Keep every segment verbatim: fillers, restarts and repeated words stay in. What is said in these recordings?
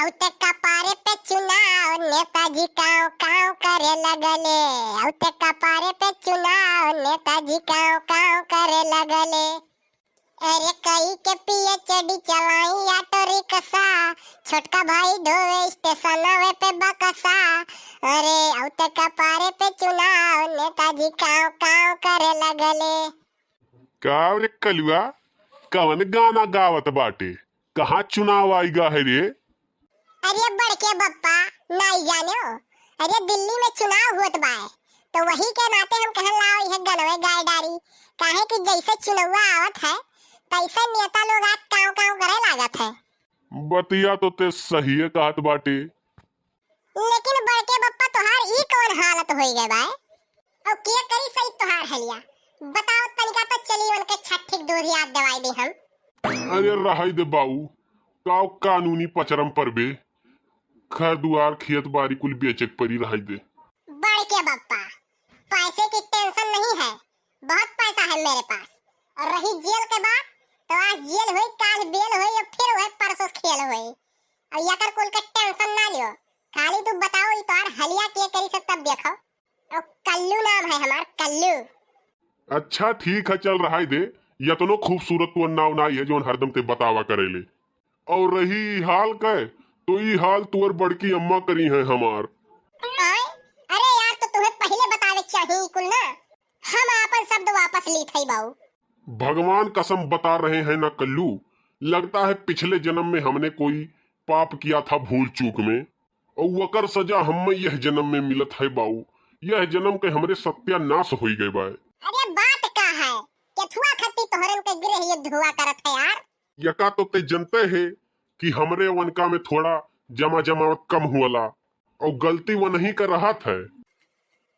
औते कपारे पे चुनाव, नेताजी काव काव करे लगले। औते कपारे पे चुनाव, नेताजी काव काव करे लगले। अरे कई के पीएचडी चलाई ऑटो रिक्शा, छोटका भाई ढोवे स्टेशनवे पे बकसा। अरे औते कपारे पे चुनाव, नेताजी काव काव करे लगले। का रे कलुआ, कवन गाना गावत बाटे? कहाँ चुनाव आइगा है रे? अरे बड़के बप्पा, नाई जाने हो? अरे दिल्ली में चुनाव होत बाय, तो वही के नाते हम कहन लाओ यह गनवे गाय डारी, काहे कि जैसे चुनौआ आवत है, तैसे नेता लोग आज काव काव करे लागत है। बतिया तो ते सहिए कहत बाटे। लेकिन बड़के बप्पा तोहार ई कौन हालत होई गए बाय? और के करी सही तोहार हलिया? बताओ तनिका तो चली उनके छठिक दूध याद दवाई दी हम। अरे रहाई दे बाऊ, काव कानूनी पचरम पर बे, घर दुआर खेत बारी कुल बेचे के परी, रहाई दे। बड़के बप्पा, पैसे की टेंशन नहीं है, बहुत पैसा है मेरे पास। और रही जेल के बात, तो आज जेल हुई, काल बेल हुई और फिर वह परसों खेल हुई। और यकर कुल के टेंशन ना लियो, खाली तू बताओ ई तोहार हलिया के करी से तब देखो। ओ कल्लू नाम है हमार, कल्लू। अच्छा ठीक है, चल रहाई दे, यतनो खूबसूरत तो नाव नाई है जोन हरदम ते बतावा करेले। और रही ई हाल के, तो ई हाल तुअर बड़की अम्मा करी है हमार। आय? अरे यार, तो तुम्हें पहले बतावे चाहिए कुल ना, हम आपन शब्द वापस लीत हई बाऊ। भगवान कसम बता रहे हैं ना कल्लू, लगता है पिछले जन्म में हमने कोई पाप किया था भूल चूक में, और वकर सजा हमें यह जन्म में मिलत है बाऊ। यह जन्म के हमरे सत्यानाश होई गए बाय। अरे बात का है, केथुआ खत्ती तोहरन के गृह युद्ध हुआ करत है यार। यका तो ते जनते है कि हमरे वनका में थोड़ा जमा जमावत कम हुअला, और गलती वनही का रहत है।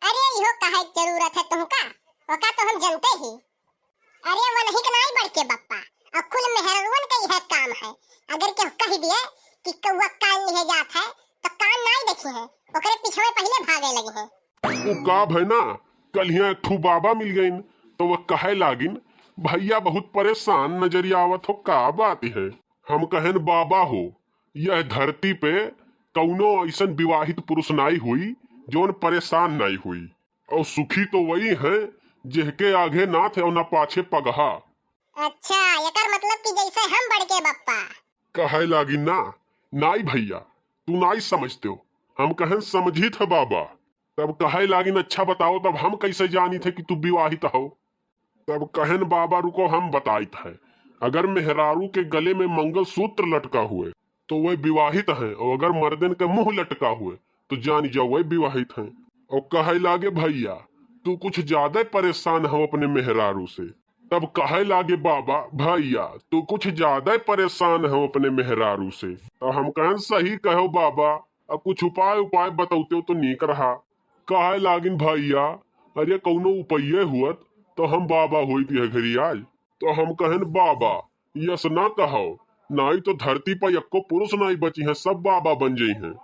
अरे इहो कहे के जरूरत है तुमका, ओका तो हम जनते ही। अरे वनही के नाई बड़के बप्पा, और कुल मेहररुअन के यह काम है। अगर केहू कह दिए कि कौआ कान लिहे जात है, तो कान नाई देखी है, ओकरे पीछे पहले भागे लगी है। वो का भय ना, कल हियां एक ठू बाबा मिल गइन, तो वह कहे लागिन, "भैया बहुत परेशान नजरिया आवत हो, का बात है?" हम कहन, "बाबा हो, यह धरती पे कौनो ऐसन विवाहित पुरुष नाई हुई, जौन परेशान नाई हुई, और सुखी तो वही है, जेहके आगे नाथ और ना पाछे पगहा।" अच्छा, एकर मतलब कि जैसे हम बड़के बप्पा। कहे लागिन ना, "नाई भैया, तू नाई समझते हो।" हम कहन, "समझित है बाबा।" तब कहे लागिन, "अच्छा बताओ, तब हम कैसे जानित है कि तू विवाहित हो?" तब कहन, "बाबा रुको, हम बताइत है। अगर मेहरारू के गले में मंगलसूत्र लटका हुए, तो वह विवाहित है, और अगर मर्दन के मुंह लटका हुए, तो जान जाओ वह विवाहित है।" और कहे लागे, "भैया, तू कुछ ज्यादा परेशान हो अपने मेहरारू से।" तब कहे लागे, "बाबा, भैया, तू कुछ ज्यादा परेशान हो अपने मेहरारू से।" तो हम कहन, "सही कहो बाबा, अब कुछ उपाय, उपाय बतौते हो तो नीक रहा।" कहे लागिन, "भैया, अरे कौनो उपये हुअत तो हम बाबा होइत यह घरी आज।" तो हम कहन, "बाबा, यस ना कहो, नाई तो धरती पर यक्को पुरुष नाई बची है, सब बाबा बन जई हैं।"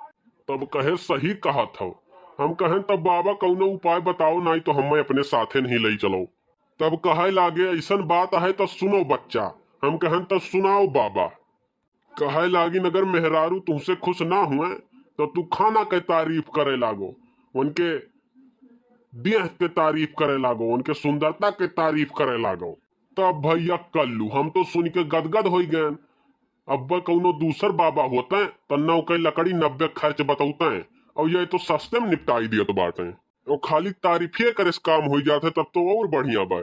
तब कहे, "सही कहत हो।" हम कहन, "तब बाबा कौनो उपाय बताओ, नाई तो हमें अपने साथे नहीं लई चलो।" तब कहे लागे, "ऐसन बात है तो सुनो बच्चा।" हम कहन, "तब सुनाओ बाबा।" कहे लागिन, "अगर मेहरारू तुमसे खुश ना हुए, तो तू खाना के तारीफ करे लागो, उनके देह के तारीफ करे लागो, उनके सुंदरता के तारीफ करे लागो।" तब भैया कल्लू, हम तो सुन के गदगद होई गए। अब कौनो दूसर बाबा होते, तो नौ के लकड़ी नब्बे खर्च बतौते, और ये तो सस्ते में निपटाई दियत बाटे। और खाली तारीफिए करे से काम होई जात है, तब तो और बढ़िया बा।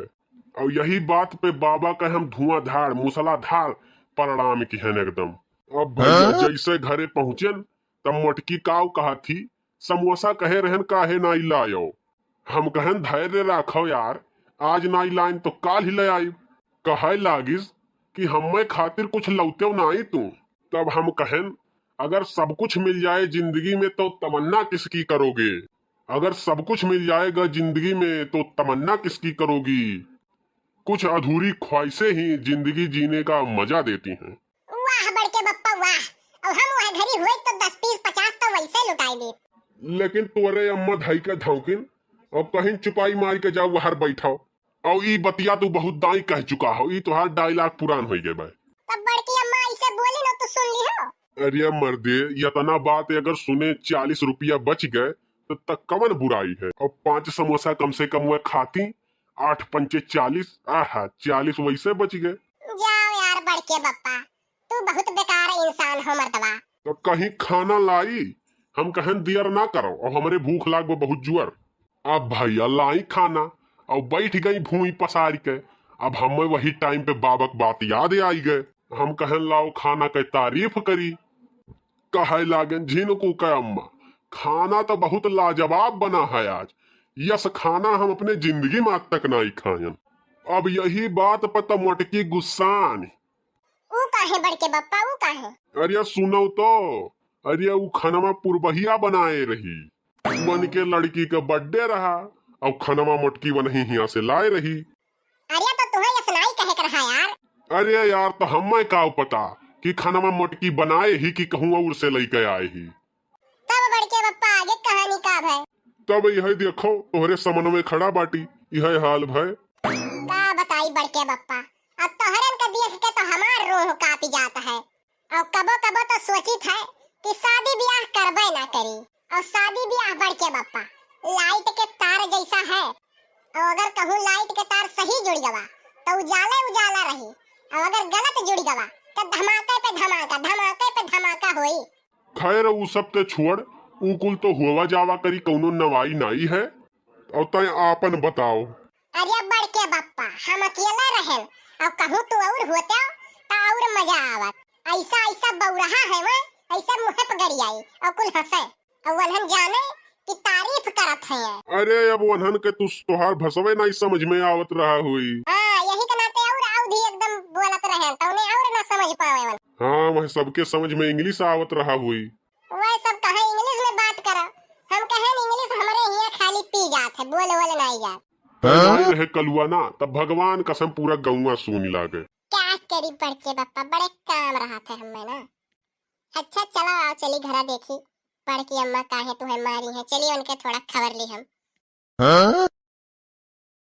और यही बात पे बाबा के हम धुआंधार, मूसलाधार प्रणाम किहन एकदम। अब भैया हाँ? जैसे घरे पहुँचेन, तब मोटकी काव कहा थी, "समोसा कहे रहन, काहे नाई लायो?" हम कहन, "धैर्य राखो यार, आज नाई लाइन तो काल ही ले आई।" कहे लागिस कि "हमें खातिर कुछ लौते नाई तू।" तब हम कहन, "अगर सब कुछ मिल जाए जिंदगी में तो तमन्ना किसकी करोगे? अगर सब कुछ मिल जाएगा जिंदगी में तो तमन्ना किसकी करोगी? कुछ अधूरी ख्वाहिशें ही जिंदगी जीने का मजा देती हैं।" वाह बड़के बप्पा वाह, और हम वह घरी हुए तो दस बीस पचास तो वैसे लुटाई दे। लेकिन तोरे अम्मा धाई का धौकिन, और कहीं चुपाई मार के जाओ बाहर बैठाओ। और ई बतिया तू बहुत दाई कह चुका हो, ई तोहार डायलॉग पुरान हो गए बा। तब बड़की अम्मा ऐसे बोली ना तो सुन ली हो। अरे मर्दे, यतना बात अगर सुने, चालीस रुपया बच गए, तो तक कवन बुराई है? और पाँच समोसा कम से कम वह खाती, आठ पंचे चालीस, आहा, चालीस वैसे बच गए। जाओ यार बड़के बप्पा, तू बहुत बेकार इंसान हो मर्दवा। तो कहीं खाना लाई, हम कहन दियर ना करो, और हमरे भूख लाग बा बहुत जुअर। अब भैया लाई खाना, और बैठ गई भूमि पसार के। अब हमें वही टाइम पे बाबक बात याद आई गए। हम कहन लाओ खाना के तारीफ करी। कहे लागन झिनकू के अम्मा, खाना तो बहुत लाजवाब बना है आज, यस खाना हम अपने जिंदगी में आज तक नहीं खायन। अब यही बात पर तो मोटकी गुस्सान। ऊ काहे बड़के बप्पा, ऊ काहे? अरे सुनो तो, अरे ऊ खनवा पुरबहिया बनाए रही, मन के लड़की के बर्थडे रहा, और खनवा मोटकी वनही हिया से लाए रही। अरे तो तुहे यस नाई कहे के रहा यार। अरे यार, तो हमें का पता कि खनवा मोटकी बनाए ही कि कहूँ और से लइके आए ही। तब बड़के बप्पा आगे कहानी का भय? तब यह देखो, तोहरे समन में खड़ा बाटी, यह हाल भय। का बताई बड़के बप्पा, अब तोहरन के देख के तो हमार रूह कांपी जात है। और कबो कबो तो सोचित है कि शादी ब्याह करबे ना करी। और शादी ब्याह बड़के बप्पा, लाइट के तार जैसा है। और अगर कहूँ लाइट के तार सही जुड़ गवा, तो उजाले उजाला रही, और अगर गलत जुड़ गवा, तो धमाके पे धमाका, धमाके पे धमाका होई। खैर, ऊ सब ते छोड़, ऊ कुल तो हुआ जावा करी, कौनो नवाई नाई है। और तय आपन बताओ। अरे बड़के बप्पा, हम अकेले रहेन, और कहूँ तू और होते, तो और मजा आवत। ऐसा, ऐसा बौरहा है वह, ऐसा मुँह पे गरियाई, और कुल हंसे, और वनहन जाने कि तारीफ करत हैं। अरे, अब वनहन के तू, तोहार भसवे नाई समझ में आवत रहा हुई। हाँ, यही के नाते और, और भी एकदम बोलत रहे, तो उन्हें और ना समझ पावे वन। हाँ, वह सबके समझ में इंग्लिश आवत रहा हुई। वह सब कहे इंग्लिश में बात करा, हम कहे इंग्लिश हमरे हिया खाली पी जात है, बोल बोल नाई जात। हाँ? रहे कलुआ ना, तब भगवान कसम पूरा गौवा सून लागे। क्या करी बड़के बप्पा, बड़े काम रहत है हमें ना। अच्छा चलो आओ चली घरा देखी, बड़की अम्मा काहे तुहे मारी है, चलिए उनके थोड़ा खबर ली हम। हाँ?